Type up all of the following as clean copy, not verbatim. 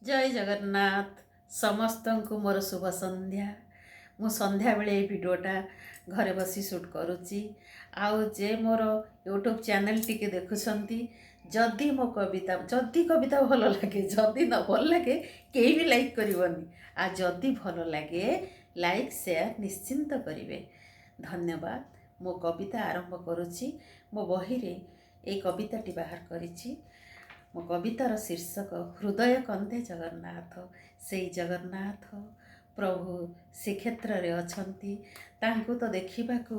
ଜୟ ଜଗନ୍ନାଥ। ସମସ୍ତଙ୍କୁ ମୋର ଶୁଭ ସନ୍ଧ୍ୟା। ମୁଁ ସନ୍ଧ୍ୟାବେଳେ ଏଇ ଭିଡ଼ିଓଟା ଘରେ ବସି ସୁଟ୍ କରୁଛି। ଆଉ ଯେ ମୋର ୟୁଟ୍ୟୁବ୍ ଚ୍ୟାନେଲ୍ ଟିକେ ଦେଖୁଛନ୍ତି, ଯଦି ମୋ କବିତା, ଯଦି କବିତା ଭଲ ଲାଗେ, ଯଦି ନ ଭଲ ଲାଗେ କେହି ବି ଲାଇକ୍ କରିବନି, ଆଉ ଯଦି ଭଲ ଲାଗେ ଲାଇକ୍ ସେୟାର ନିଶ୍ଚିନ୍ତ କରିବେ। ଧନ୍ୟବାଦ। ମୋ କବିତା ଆରମ୍ଭ କରୁଛି। ମୋ ବହିରେ ଏଇ କବିତାଟି ବାହାର କରିଛି। ମୋ କବିତାର ଶୀର୍ଷକ ହୃଦୟ କନ୍ଦେ ଜଗନ୍ନାଥ। ସେଇ ଜଗନ୍ନାଥ ପ୍ରଭୁ ଶ୍ରୀକ୍ଷେତ୍ରରେ ଅଛନ୍ତି। ତାଙ୍କୁ ତ ଦେଖିବାକୁ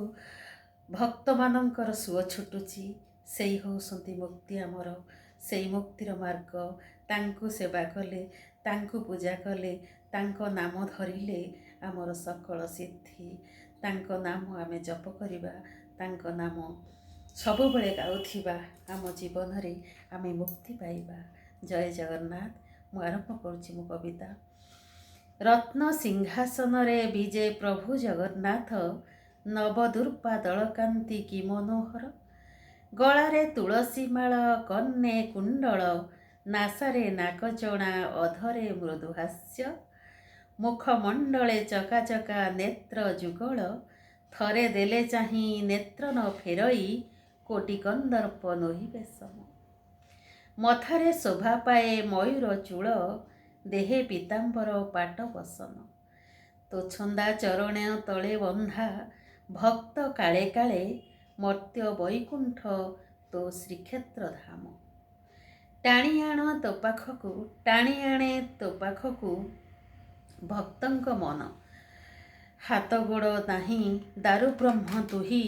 ଭକ୍ତମାନଙ୍କର ସୁଅ ଛୁଟୁଛି। ସେଇ ହେଉଛନ୍ତି ମୁକ୍ତି ଆମର, ସେଇ ମୁକ୍ତିର ମାର୍ଗ। ତାଙ୍କୁ ସେବା କଲେ, ତାଙ୍କୁ ପୂଜା କଲେ, ତାଙ୍କ ନାମ ଧରିଲେ ଆମର ସକଳ ସିଦ୍ଧି। ତାଙ୍କ ନାମ ଆମେ ଜପ କରିବା, ତାଙ୍କ ନାମ ସବୁବେଳେ ଗାଉଥିବା, ଆମ ଜୀବନରେ ଆମେ ମୁକ୍ତି ପାଇବା। ଜୟ ଜଗନ୍ନାଥ। ମୁଁ ଆରମ୍ଭ କରୁଛି ମୋ କବିତା। ରତ୍ନ ସିଂହାସନରେ ବିଜେ ପ୍ରଭୁ ଜଗନ୍ନାଥ, ନବଦୁର୍ବା ଦଳକାନ୍ତି କି ମନୋହର। ଗଳାରେ ତୁଳସୀ ମାଳ, କର୍ଣ୍ଣେ କୁଣ୍ଡଳ, ନାସାରେ ନାକଚଣା, ଅଧରେ ମୃଦୁହାସ୍ୟ। ମୁଖମଣ୍ଡଳେ ଚକାଚକା ନେତ୍ର ଯୁଗଳ, ଥରେ ଦେଲେ ଚାହିଁ ନେତ୍ର ନ ଫେରଇ, କୋଟି କନ୍ଦର୍ପ ନୋହିବେ ସମ। ମଥାରେ ଶୋଭା ପାଏ ମୟୂର ଚୂଳ, ଦେହେ ପୀତାମ୍ବର ପାଟ ବସନ। ତୋ ଛନ୍ଦା ଚରଣ ତଳେ ବନ୍ଧା ଭକ୍ତ କାଳେ କାଳେ, ମର୍ତ୍ତ୍ୟ ବୈକୁଣ୍ଠ ତୋ ଶ୍ରୀକ୍ଷେତ୍ର ଧାମ। ଟାଣି ଆଣ ତୋ ପାଖକୁ, ଟାଣି ଆଣେ ତୋ ପାଖକୁ ଭକ୍ତଙ୍କ ମନ। ହାତ ଗୋଡ଼ ନାହିଁ ଦାରୁବ୍ରହ୍ମ ତୁହି,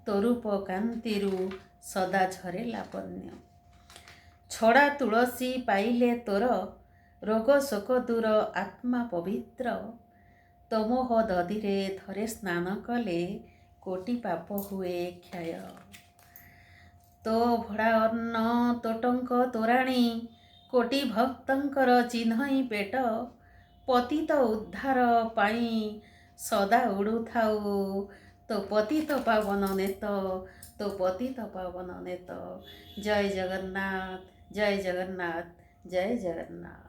ତୋ ରୂପ କାନ୍ତିରୁ ସଦା ଝରେ ଲାବଣ୍ୟ। ଛଡ଼ା ତୁଳସୀ ପାଇଲେ ତୋର ରୋଗ ଶୋକ ଦୂର, ଆତ୍ମା ପବିତ୍ର। ତୋ ମହୋଦଧିରେ ଥରେ ସ୍ନାନ କଲେ କୋଟି ପାପ ହୁଏ କ୍ଷୟ। ତୋ ଭଡ଼ା ଅନ୍ନ, ତୋ ଟଙ୍କ ତୋରାଣୀ, କୋଟି ଭକ୍ତଙ୍କର ଚିହ୍ନଇ ପେଟ। ପତିତ ଉଦ୍ଧାର ପାଇଁ ସଦା ଉଡ଼ୁଥାଉ ତୋ ପତିତ ପାବନ ନେତ, ତୋ ପତିତ ପାବନ ନେତ। ଜୟ ଜଗନ୍ନାଥ, ଜୟ ଜଗନ୍ନାଥ, ଜୟ ଜଗନ୍ନାଥ।